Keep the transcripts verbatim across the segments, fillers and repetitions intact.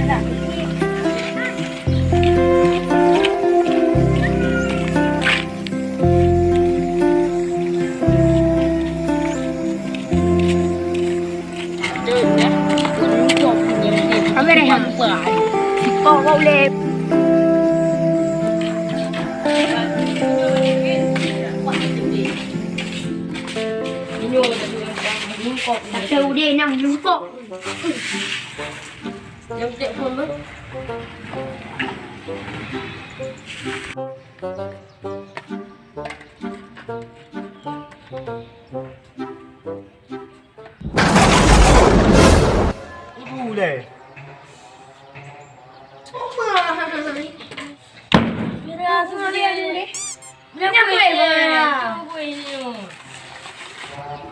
Abang Rehan. Kok kau ulep? Tapi udah nang lungkok. Yang cek pun tu. Ibu leh. Mira, sudah ni. Mira, kuih.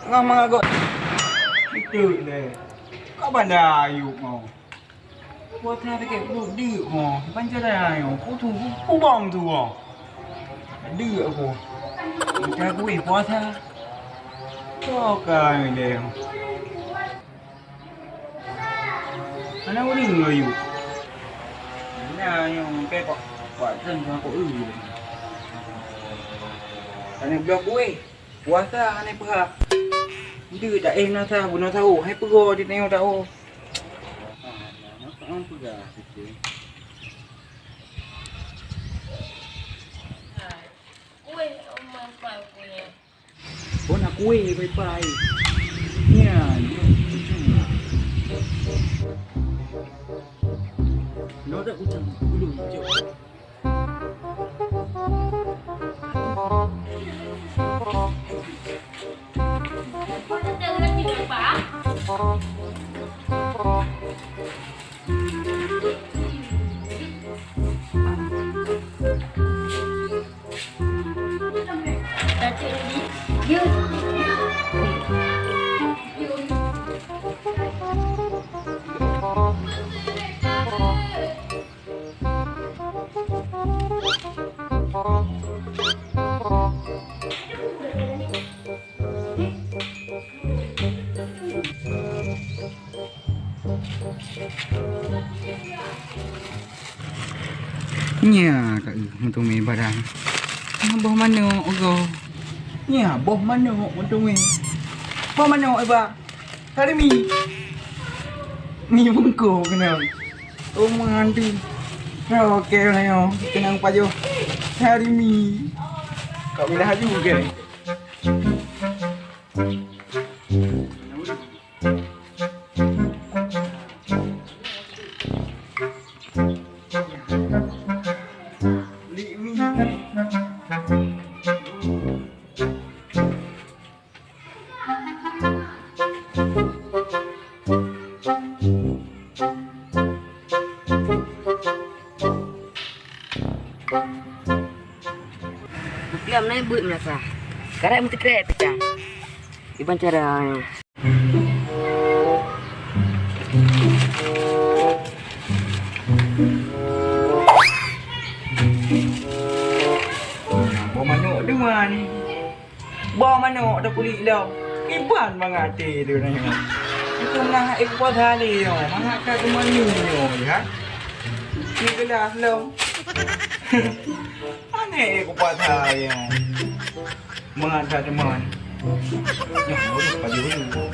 Tengah mangat got. Itu leh. Kau bandar ayup mau. Puasa sakét pruet deuk ho, ban cara nyoe, ku tu, ku bom tu ho. Deuk aku. Minta kueh puasa. Tokai lé. Ana ureueng ngon yue. Ana nyoe mungken kok kuat kan kok eu. Tanya bloe kueh. Puasa hana peugah. Ndeue taéh meunasah bunoe sawoe, hai peugoe di tanyoe sawoe. Hana peugah, Siti. Kueh, oh, main kueh. Oh, nak kueh, pai-pai. Nyan, nyan, kucing. Nyoe dak kucing, belum, cok. Nya ka eu meuteumé barang. Nya boh manok ugoe. Nya boh manok meuteumé. Boh manok iba. Hari mi. Mi bungkôh keunong. Oh, mantu. Oke, nyoe keunong pajoh. Hari mi. Kau milah laju ke? Bupiam na buet meunasah. Karet meuteukrek pih tan. Iban cara nyoe. Boh manok dua ni. Boh manok teupuléh lom. Iban mangat até tu na nyoe. Itu meunan hai kupuasa lé nyoe. Mangat ka teumanyong nyoe, ya. Ni gelas lom. Aneh kupuasa lé nyoe. Mangat ka teumanyong. Nyoe, urus padi dulu.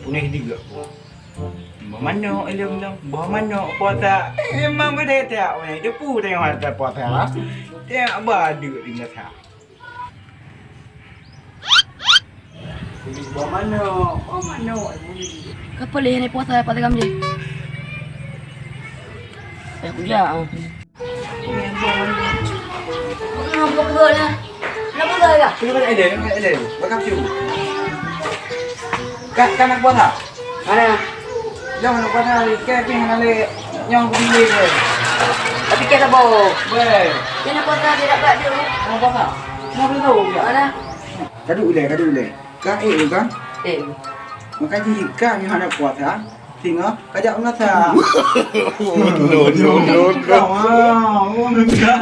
Punéh juga. Boh manok ilom lom. Boh manok puasa. Eh, memang beda tak. Itu pu tengok harta puasa. Tengok badu tinggal tak. Boh manok, boh manok. Ka paléh ni puasa, puasa kami. Eh, kujak. Kenapa peugah dah? Kenapa peugah dah? Kenapa tak ada? Kenapa tak ada? Bakal cu. Ka, ka nak puasa? Mana? Jangan nak puasa, ikan pih hana lé. Nyong aku pilih ke. Tapi kita bawa. Boleh. Dia nak puasa, dia dapat dia. Nak puasa? Nak boleh tahu ke? Mana? Kadu ulai, kadu ulai. Ka ék ka? Ék. Maka jih ka nyoe hana puasa, singoh ka jak meunasah. No, no, no, no. Wah, oh, meunasah.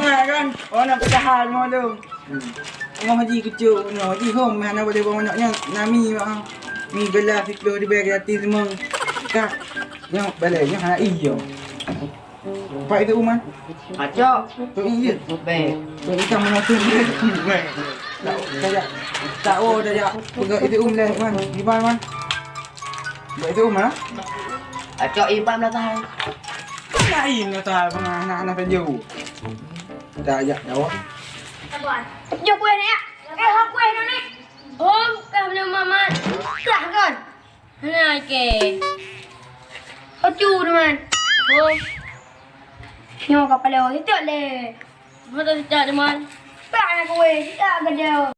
Nah, kan? Oh, nak peucahan mo tu. Mo haji keucok, no. Haji hom, hana boleh bawa anak nyan. Nami, ah. Mi gelas siplôh ribèe gratis semua. Ka. Nyoe balai nyoe hana ié. Pak itu uman. Acok. Tu ié. Be. Be ikan mana tu? Be. Tak tak tak oh dah ya. Pegang itu um leh man. Di mana man? Be itu um mana? Acok ipan belakang. Lain lah tu hal pengah anak-anak tu. Dah ajak jawab. Jom kueh ni ya. Eh, hok kueh ni. Om, kah belum mamat. Kah kan? Hana ke. Ocu teman. Oh. Nyoe kapala itu le. Mana tak teman? Tak nak kueh, tak kerja.